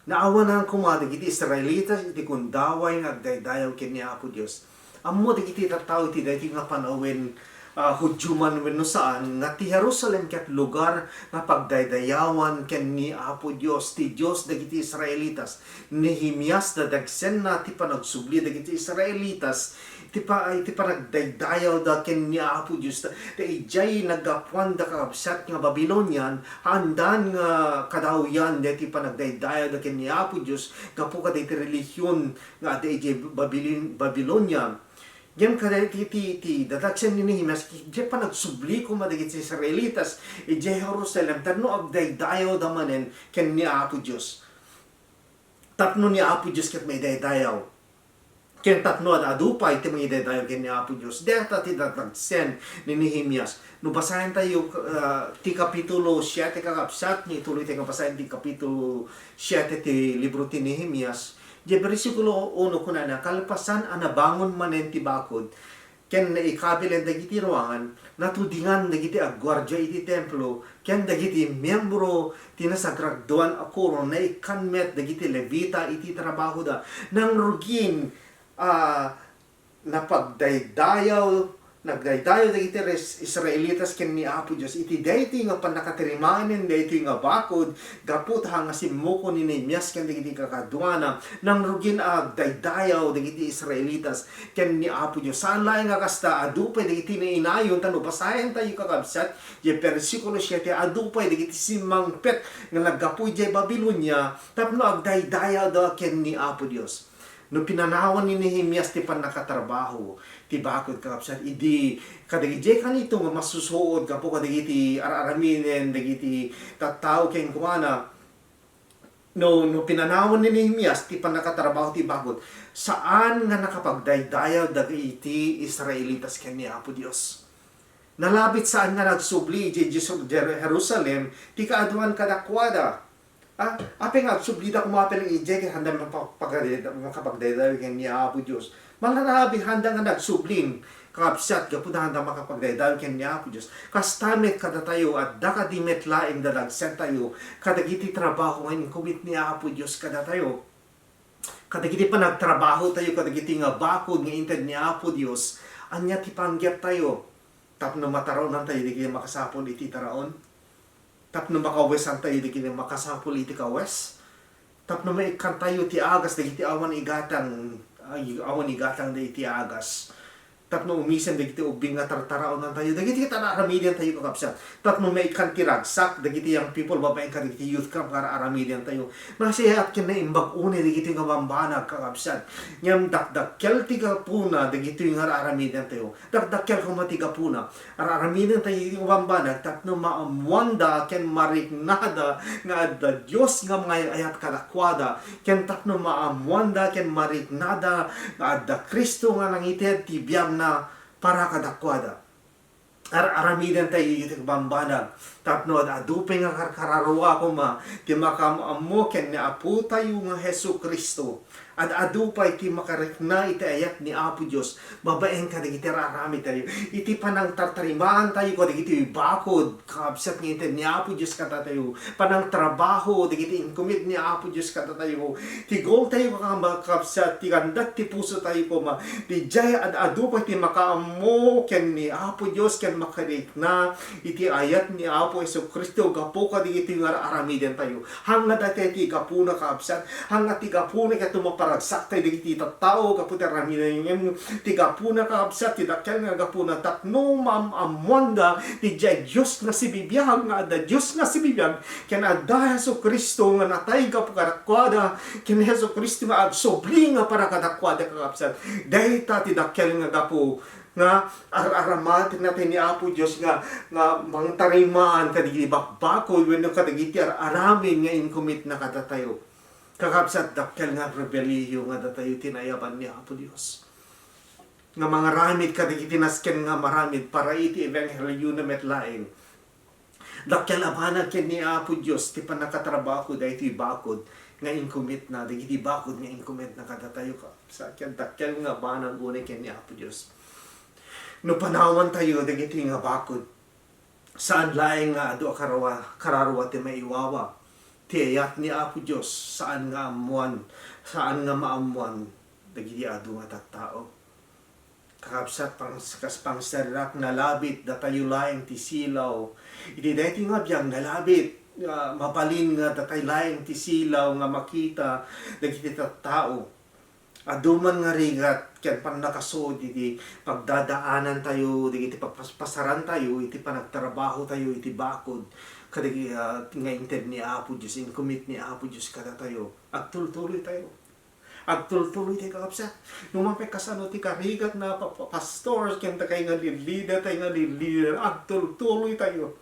Naawanan koma dagiti Israelitas iti gundaway nga agdaydayaw ken ni Apo Dios. Ammo dagiti tattao iti daytoy nga panawen ah, Judio man wenno saan, nga ti Jerusalem ket lugar nga pagdaydayawan ken ni Apo Dios, ti Dios dagiti Israelitas. Nehemias, dadagsenna ti panagsubli dagiti Israelitas, ti pa-, ti panagdaydayawda ken ni Apo Dios. Ta, ta idiay naggapuanda, kakabsat, nga Babilonian, haandan nga kadawian daytoy panagdaydayawda ken ni Apo Dios gapu kadagiti relihion nga adda idiay Babilin-, Babilonia. Ngem kada ti, ti, ti dadagsen ni Nehemias, idiay panagsubli koma dagiti Israelitas idiay Jerusalem, tapno agdaydayawda manen ken ni Apo Dios. Tapno ni Apo Dios ket maidaydayaw. Ken tapno ad-adu pay ti mangidaydayaw ken ni Apo Dios. Dayta ti dadagsen ni Nehemias. No basaentayo, ah, ti kapitulo siete, kakabsat, nga ituloy tayo nga basaen ti kapitulo siete ti libro ti Nehemias. Diay bersikulo uno, kunana, kalpasan a nabangon manen ti bakod ken naikabilen dagiti ruangan, natudingan dagiti agguardia iti templo ken dagiti miembro ti nasagradduan a koro, naikkan met dagiti Levita iti trabahoda. Nangrugin, ah, napagdaydayaw, nagdaydayaw dagiti res-, Israelitas ken ni Apo Dios iti daytoy nga pannakatarimanen daytoy nga bakod, gapu ta nga simmuko ni Nehemias ken dagiti kakaduana, nangrugin a agdaydayaw dagiti Israelitas ken ni Apo Dios. Saan laeng nga kasta, adu pay dagiti nainayon, ta no basaentayo, kakabsat, diay bersikulo siete, adu pay dagiti simmangpet nga naggapu idiay Babilonia tapno agdaydayawda ken ni Apo Dios. No pinanawan ni Nehemias ti pannakatrabaho ti bakod, kakabsat, idi kadagidiay kanito nga masusuot gapu kadagiti ar-aramiden dagiti tattao kenkuana, no, no pinanawan ni Nehemias ti pannakatrabaho ti bakod, saan nga nakapagdaydayaw dagiti Israelitas ken ni Apo Dios. Nalabit saan nga nagsubli idiay Jesu-, Jer-, Jerusalem ti kaaduan kadakuada. Ah, apay nga agsublida koma pay idiay ket haanda mapag-, makapagdaydayaw ken ni Apo Dios. Malarabi handa nga nagsublin, kakabsat, gapu ta handa makapagdaydayaw ken ni Apo Dios. Kasta met kadatayo, adda kadi met laeng dadagsentayo kadagiti trabaho nga incommit ni Apo Dios kadatayo. Kadagiti panagtrabahotayo kadagiti nga bakod nga inted ni Apo Dios, ania ti panggeptayo? Tapno mataraonantayo dagiti makasapul iti taraon? Tapno makawesantayo dagiti makasapul iti kawes? Tapno maikkantayo ti agas dagiti awan igatang, ay, awan igatang dagiti agas? Tapno umisen dagiti ubbing nga tartaraonantayo, dagiti ket ar-aramidentayo, kakabsat. Tapno maikkan ti ragsak dagiti young people babaen kadagiti youth camp nga ar-aramidentayo. Nasayaat ken naimbag unay dagiti nga bambanag, kakabsat. Ngem dakdakkel ti gapuna dagiti nga ar-aramidentayo. Dakdakkel koma ti gapuna. Ar-aramidentayo iti bambanag tapno maammoanda ken mariknada nga adda Dios nga mangay-ayat kadakuada, ken tapno maammoanda ken mariknada nga adda Cristo nga nangited ti biagna para kadakuada. Ar-aramidentayo iti bambanag tapno ad-adu pay nga karkararua koma ti makaam-ammo ken ni Apotayo nga Jesu-Cristo. Ad-adu pay ti makarikna iti ayat ni Apo Dios babaen kadagiti ar-aramidtayo. Iti panangtartarimaantayo kadagiti bakod, kakabsat, nga inted ni Apo Dios kadatayo. Panangtrabaho dagiti incommit ni Apo Dios kadatayo. Ti goaltayo, kakabsat, ti kandat ti pusotayo koma. Diay ad-adu pay ti makaammo ken ni Apo Dios ken makarikna iti ayat ni Apo Jesu-Cristo gapu kadagiti nga ar-aramidentayo. Haan nga daytoy ti gapuna, kakabsat. Haan nga ti gapuna ket maparagsak tayo dagiti tattao gapu ti aramiden. Ngem ti gapuna, kakabsat, ti dakkel nga gapuna tapno maam-ammoanda ti diay Dios nga sibibiag, nga adda Dios nga sibibiag, ken adda Jesu-Cristo nga natay gapu kadakuada, ken Jesu-Cristo nga agsubli nga para kadakuada, kakabsat. Dayta ti dakkel nga gapu nga ar-aramatenna tayo ni Apo Dios nga, nga mangtarimaan kadagiti bakbakol wenno kadagiti ar-aramid nga incommit na kadatayo. Kakabsat, dakkel nga pribilehiyo nga datayo ti naayaban ni Apo Dios. Nga mangaramid kadagiti nasken nga maramid para iti ebanghelio na met laeng. Dakkel a banag ken ni Apo Dios ti pannakatrabaho daytoy bakod nga incommit na, dagiti bakod nga incommit na kadatayo, kakabsat, ket dakkel nga banag unay ken ni Apo Dios. No panawantayo dagiti nga bakod, saan laeng nga adu a karawa-, kararua ti maiwawa. Ti ayat ni Apo Dios, saan nga ammoan, saan nga maammoan dagiti adu nga tattao. Kakabsat, pang-, kas pangsarirak, nalabit datayo laeng ti silaw. Iti daytoy nga biag, nalabit, ah, mabalin nga datay laeng ti silaw nga makita dagiti tattao. Adu man nga rigat ken pannakasuot iti pagdadaanantayo, dagiti pagpas-, pasarantayo, iti panagtrabahotayo iti bakod, kadagi-, ah, nga inted ni Apo Dios, incommit ni Apo Dios kadatayo. Agtultuloytayo. Agtultuloy tayo, kakabsat. No mapay kasano ti karigat na pa-, pa-, pastor, ken dakay nga leader, tay nga leader, agtultuloy tayo.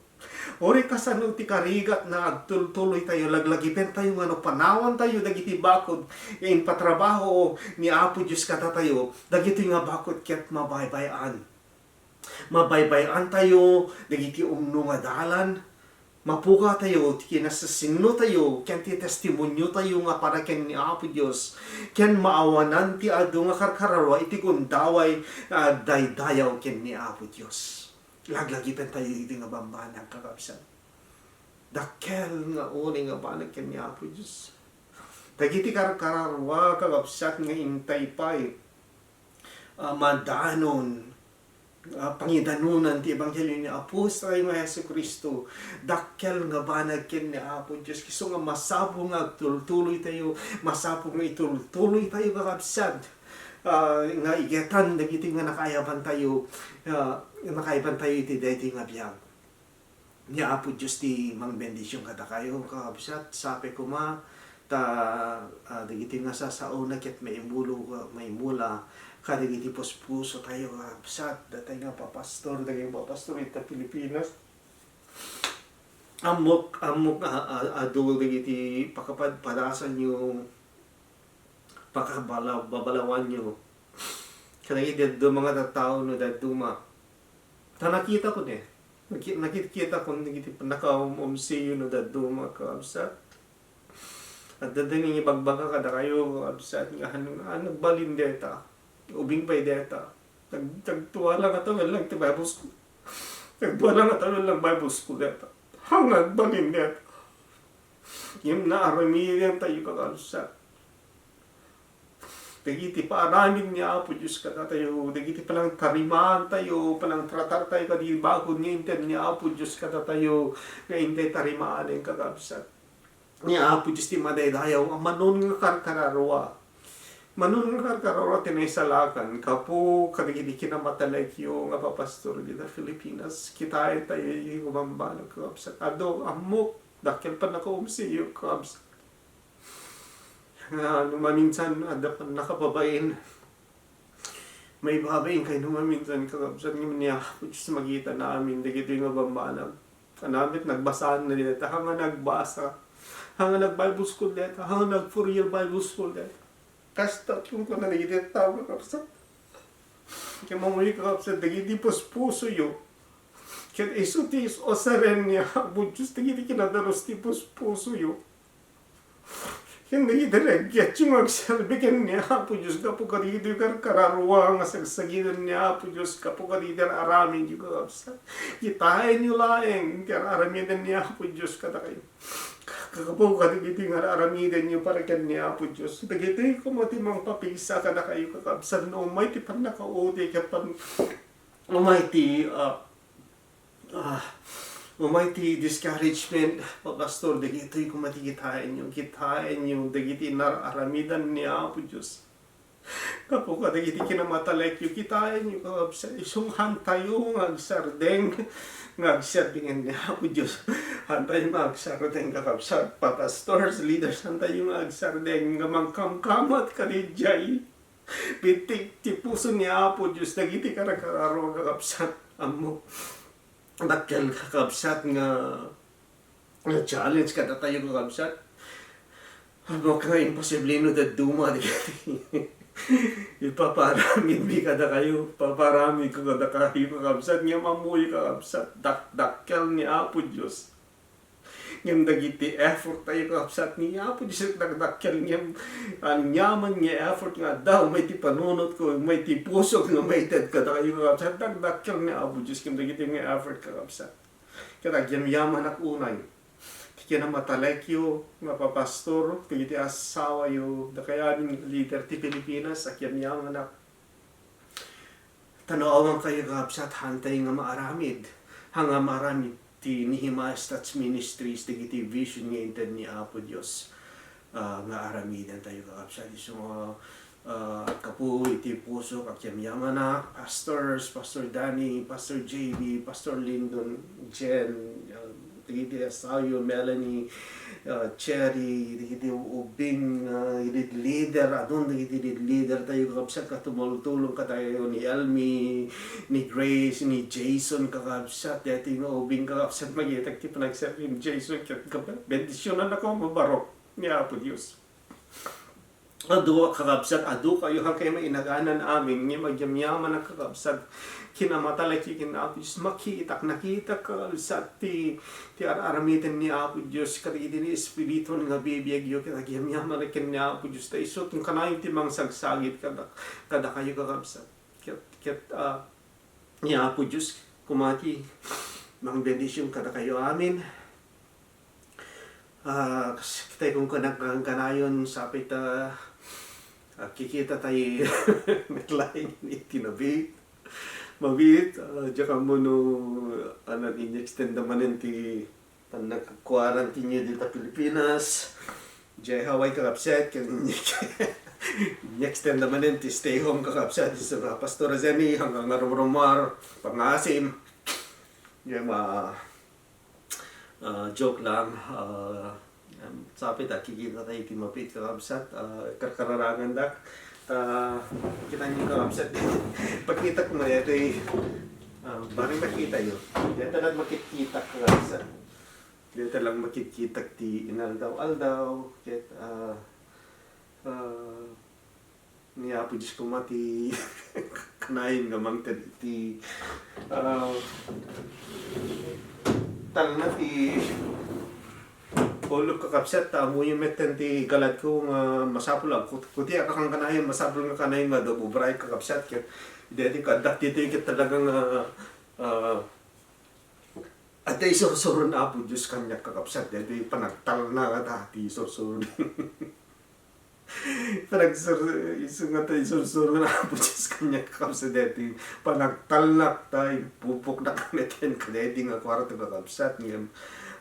Uray kasano ti karigat na agtultuloy tayo, laglagipen tayo nga no panawan tayo dagiti bakod nga impatrabaho ni Apo Dios kadatayo, dagitoy nga bakod ket mabaybay-an. Mabaybay-antayo dagiti umno nga dalan, mapugatayo ti kinasasinotayo ken ti testimoniotayo nga para ken ni Apo Dios, ken maawanan ti adu nga karkararua iti gundaway nga agdaydayaw ken ni Apo Dios. Laglagipentayo iti nga bambanag, kakabsat. Dakkel nga unay nga banag ken ni Apo Dios. Dagiti karkararua, kakabsat, nga intay pay, ah, madanon, ah, pangidanonan ti ebanghelio ni Apostayo nga Jesu-Cristo, dakkel nga banag ken ni Apo Dios. Isu nga masapul nga agtultuloytayo, masapul nga itultuloytayo, kakabsat, ah, nga igetan dagiti nga nakaayabantayo, ah, nakaayabantayo iti daytoy nga biag. Ni Apo Dios ti mangbendision kadakayo, kakabsat. Sapay koma ta, ah, dagiti nga sasaona ket maimulo-, maimula kadagiti puspusotayo, kakabsat. Datay nga papastor, dagiti papastor ita Pilipinas. Ammok, ammok a, a, adu dagiti pakapadpadasanyo, pakabala-, babalawanyo. Kadagiti dadduma nga tattao no dadduma. Ta nakita ko ne. Naki-, nakikita ko dagiti nakaum-umsiyo no dadduma, kakabsat. Adda dagiti ibagbaga kadakayo, kakabsat, nga han, han nagbalin deta. Ubing pay deta. Nag-, nagdua la nga tawen lang ti Bible school. Nagdua la nga tawen lang Bible school deta. Han nagbalin deta. Ngem naaramidentayo, kakabsat. Dagiti paaramid ni Apo Dios kadatayo, dagiti panangtarimaantayo, panangtratartayo kadagiti bakod nga inted ni Apo Dios kadatayo, nga intay tarimanen, kakabsat. Ni Apo Dios ti madaydayaw a manon nga karkararua. Manon nga karkararua ti naisalakan, gapu kadagiti kinamatalekyo nga papastor dita Filipinas. Kitaentayo iti bambanag, kakabsat. Adu, ammok, dakkel pannakaumsiyo, kakabsat. Nga no maminsan, adda pannakababain. Maibabain kay no maminsan, kakabsat, nga ni Apo Dios makitana amin dagitoy nga bambanag. Ania met, nagbasaanna deta, han nga nagbasa, han nga nag-Bible school deta, han nga nag-four-year Bible school deta. Kasta ti kunkunada dagiti tao, kakabsat. Ket mammuyo, kakabsat, dagiti puspusoyo. Ket isu ti usaren ni Apo Dios dagiti kinadalos ti puspusoyo. Ken dagiti reggetyo nga agserbi ken ni Apo Dios gapu kadagitoy karkararua nga sagsagidan ni Apo Dios gapu kadagiti ar-aramidyo, kakabsat. Kitaenyo laeng ti ar-aramiden ni Apo Dios kadakayo. Gapu kadagitoy nga ar-aramidenyo para ken ni Apo Dios. Dagitoy koma ti mangpapigsa kadakayo, kakabsat, no umay ti pannakaudi ken pan-, umay ti, ah, Ah, umay ti discouragement, papastor, dagitoy koma ti kitaenyo, kitaenyo, dagiti nar-aramidan ni Apo Dios. Gapu kadagiti kinamatalekyo, kitaenyo, kakabsat, isu nga hantayo nga agsardeng, nga agsardeng ni Apo Dios. Hantayo nga agsardeng, kakabsat, papastors, leaders, hantayo nga agsardeng, nga mangkamkamat kadiay. Bittik ti puso ni Apo Dios dagiti karkararua, kakabsat. Ammok, dakkel, kakabsat, nga, nga challenge kadatayo, kakabsat. Ammok nga imposible no dadduma dagiti ipapaaramidmi kadakayo, papaaramidko kadakayo, kakabsat, nga mammuyo, kakabsat. Dak-, dakkel ni Apo Dios. Ngem dagiti effort tayo, kakabsat, ni Apo Dios dakdakkel, ngem aniaman nga effort nga adda, umay ti panunotko, umay ti pusok nga maited kadakayo, kakabsat, dakdakkel ni Apo Dios ken dagiti nga effort, kakabsat. Ket agyamyamanak unay ti kinamatalekyo nga papastor, dagiti asawayo, dakay amin nga leader ti Pilipinas, agyamyamanak. Tan awan kayo, kakabsat, hantay nga maaramid. Hanga maaramid ti Nehemiah Touch Ministries dagiti vision nga inted ni Apo Dios, ah, nga aramiden tayo, kakabsat. Isu nga, ah, aggapu iti puso, agyamyamanak, pastors, Pastor Danny, Pastor J B, Pastor Lyndon, Jen, ah, dagiti asayo, Melanie, ah, Cherry, dagiti ubing, ah, lead leader, adun dagiti lead leader tayo, kakabsat, nga tumultulong katayo ni Elmi, ni Grace, ni Jason, kakabsat, daytoy nga ubing, kakabsat, magitak ti panagserbi ni Jason, ket bendisyonannako, mabarok ni Apo Dios. Adu, kakabsat, adu kayo, hangkayo mainaganan amin, ngem agyamyaman a, kakabsat, kinamatalaki ken Apo Dios, makitak, nakitak, kakabsat, ti, ti ar-aramiden ni Apo Dios, kadagiti ni Espiritu nga bibiyagyo, ket agyamyaman ken ni Apo Dios, ta isu ti kanayon ti mangsagsagit kada, kada kayo, kakabsat. Ket, ket, ah, ni Apo Dios, kumaki, mangbendision kada kayo amin. Ah, kas-, kitay kung kanang kanayon, sapay ta, ah, kikita tay met laeng iti nabiit. Mabiit, ah, diak ammo no, ano, in-extend da manen ti, tan nag-quarantine dita Pilipinas. Diay Hawaii, kakabsat, ken in-extend da manen ti stay home, kakabsat, isu nga Pastor Jenny, hanggang nga rumrumar, pangasim. Diay ma-, Ah, joke lang. Ah, em, sapay ta kikita tayo iti mabiit, kakabsat. Ah, karkararangandak. Ta, kita niyo, kakabsat. Pagkitak mo, ito eh, ah, bari makita yun. Deta lang makikita, kakabsat. Deta lang makikita ti inaldaw-aldaw. Ket, ah, ah, Ni Apo Dios koma ti kanayon nga mangted iti, ah, talna ti ulok, kakabsat, ta ammoyo metten ti galadko nga masapul a kut-, kuti a kankanayon, masapul nga kanayon nga adobo bray, kakabsat, ket daytoy kaaddak ditoy ket talaga nga, ah, adda isursuro ni Apo Dios kaniak, kakabsat, daytoy panagtalna nga ta ti isursuro. Panagsur-, isu nga ta isursuro ni Apo Dios kaniak, kakabsat, daytoy panagtalnak ta impupoknak met ken kadaytoy nga kuarto, kakabsat, ngem,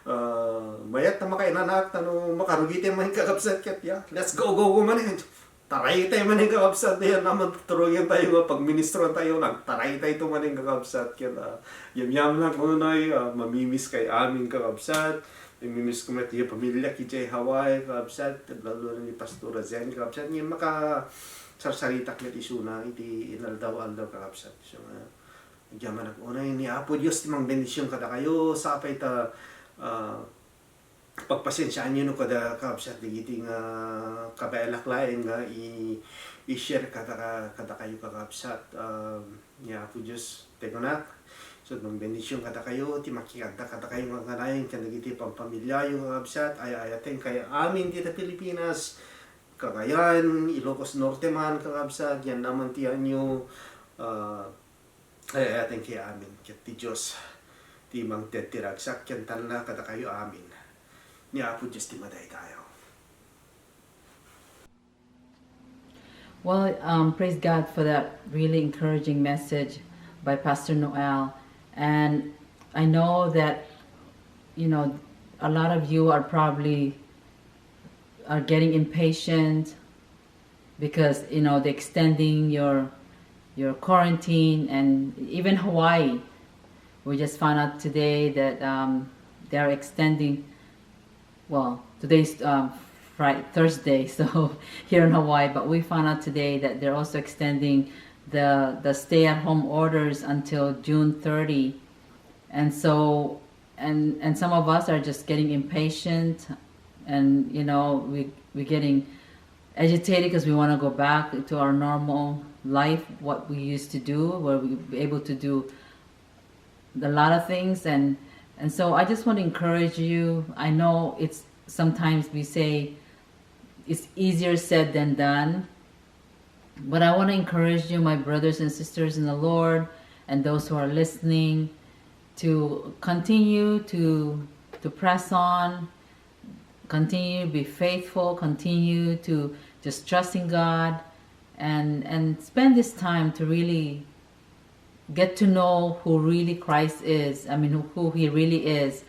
ah, mayat ta makainanaak ta no makarugi tay manen, kakabsat, ket ya, let's go, go, go manen. Taray tay manen, kakabsat, yan naman tuturongen tayo nga pagministron tayo, nagtaray tayo to manen, kakabsat, ket, ah, yamyam lang kunoy, ah, mamimiss kay amin, kakabsat. Namimiss ko met ti pamiliak idiay Hawaii, kakabsat, lalo na ni Pastora Zen, kakabsat, nga makasarsaritak met isuna iti inaldaw-aldaw, kakabsat. So, nga, agyamanak unay ni Apo Dios ti mangbendision kadakayo, sapay ta, ah, pagpasensiaanyo no kada, kakabsat, dagiti nga kabaelak laeng nga i-, i-share kada, kadakayo, kakabsat. Ah, Ni Apo Dios ti kunak, so, mangbendision kadakayo, ti makikadda kadakayo nga kanayon, ken dagiti pampamiliayo, kakabsat, ay-ayaten kay amin dita Pilipinas, Cagayan, Ilocos Norte man, kakabsat, yan naman ti anyo, ah, ay-ayaten kay amin, ket ti Dios, ti mangted ti ragsak, ken talna kadakayo amin. Ni Apo Dios ti madaydayaw. Well, um, praise God for that really encouraging message by Pastor Noel. And I know that, you know, a lot of you are probably are getting impatient because, you know, they're extending your your quarantine, and even Hawaii. We just found out today that, um, they're extending well, today's, um, Fri-, Thursday, so here in Hawaii, but we found out today that they're also extending the, the stay-at-home orders until June thirty. And so, and, and some of us are just getting impatient, and, you know, we, we're getting agitated 'cause we wanna go back to our normal life, what we used to do, where we were able to do a lot of things. And, and so I just want to encourage you. I know it's, sometimes we say it's easier said than done, but I want to encourage you, my brothers and sisters in the Lord, and those who are listening, to continue to, to press on, continue to be faithful, continue to just trust in God, and, and spend this time to really get to know who really Christ is. I mean, who, who he really is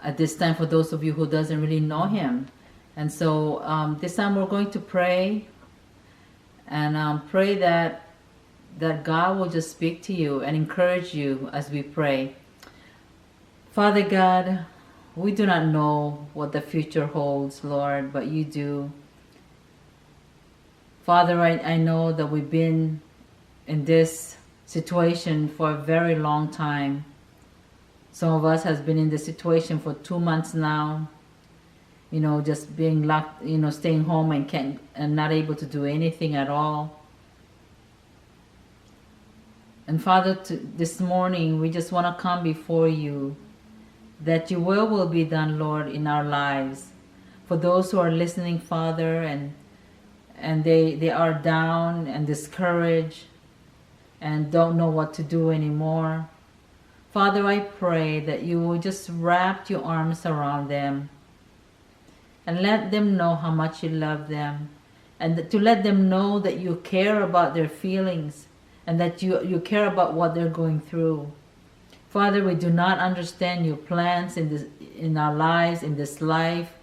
at this time, for those of you who doesn't really know him. And so, um, this time we're going to pray and, um, pray that, that God will just speak to you and encourage you as we pray. Father God, we do not know what the future holds, Lord, but you do. Father, I, I know that we've been in this situation for a very long time. Some of us has been in this situation for two months now. You know, just being locked, you know, staying home and can't, and not able to do anything at all. And Father, t-, this morning we just wanna come before you, that your will will be done, Lord, in our lives. For those who are listening, Father, and, and they, they are down and discouraged and don't know what to do anymore, Father, I pray that you will just wrap your arms around them and let them know how much you love them, and th-, to let them know that you care about their feelings and that you, you care about what they're going through. Father, we do not understand your plans in this, in our lives, in this life,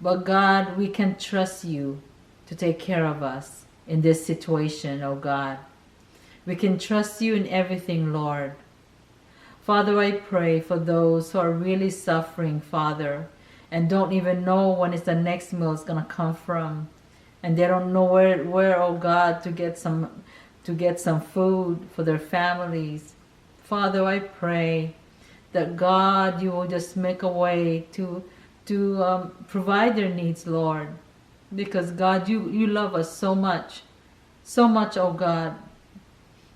but God, we can trust you to take care of us in this situation, oh God. We can trust you in everything, Lord. Father, I pray for those who are really suffering, Father, and don't even know when is the next meal is gonna come from. And they don't know where, where, oh God, to get some, to get some food for their families. Father, I pray that, God, you will just make a way to, to, um, provide their needs, Lord. Because, God, you, you love us so much, so much, oh God,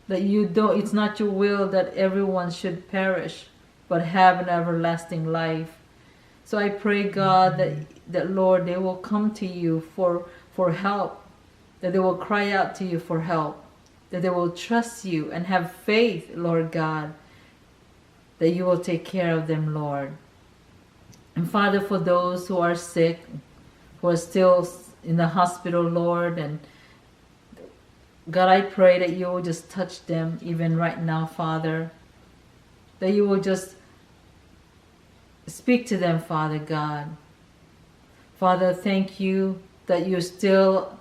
that you don't, it's not your will that everyone should perish, but have an everlasting life. So I pray, God, that, that, Lord, they will come to you for, for help, that they will cry out to you for help, that they will trust you and have faith, Lord God, that you will take care of them, Lord. And Father, for those who are sick, who are still s-, in the hospital, Lord, and God, I pray that you will just touch them even right now, Father. That you will just speak to them, Father God. Father, thank you that you're still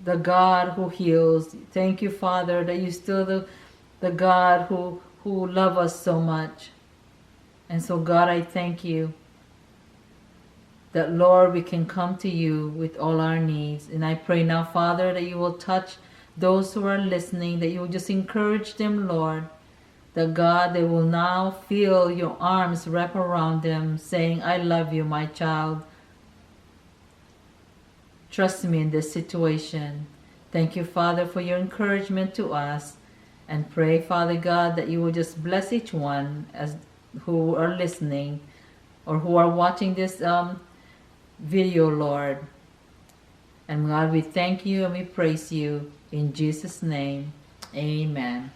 the God who heals. Thank you, Father, that you're still the, the God who, who love us so much. And so, God, I thank you that, Lord, we can come to you with all our needs. And I pray now, Father, that you will touch those who are listening, that you will just encourage them, Lord, that, God, they will now feel your arms wrap around them, saying, "I love you, my child. Trust me in this situation." Thank you, Father, for your encouragement to us. And pray, Father God, that you will just bless each one as, who are listening or who are watching this, um, video, Lord. And God, we thank you and we praise you in Jesus' name. Amen.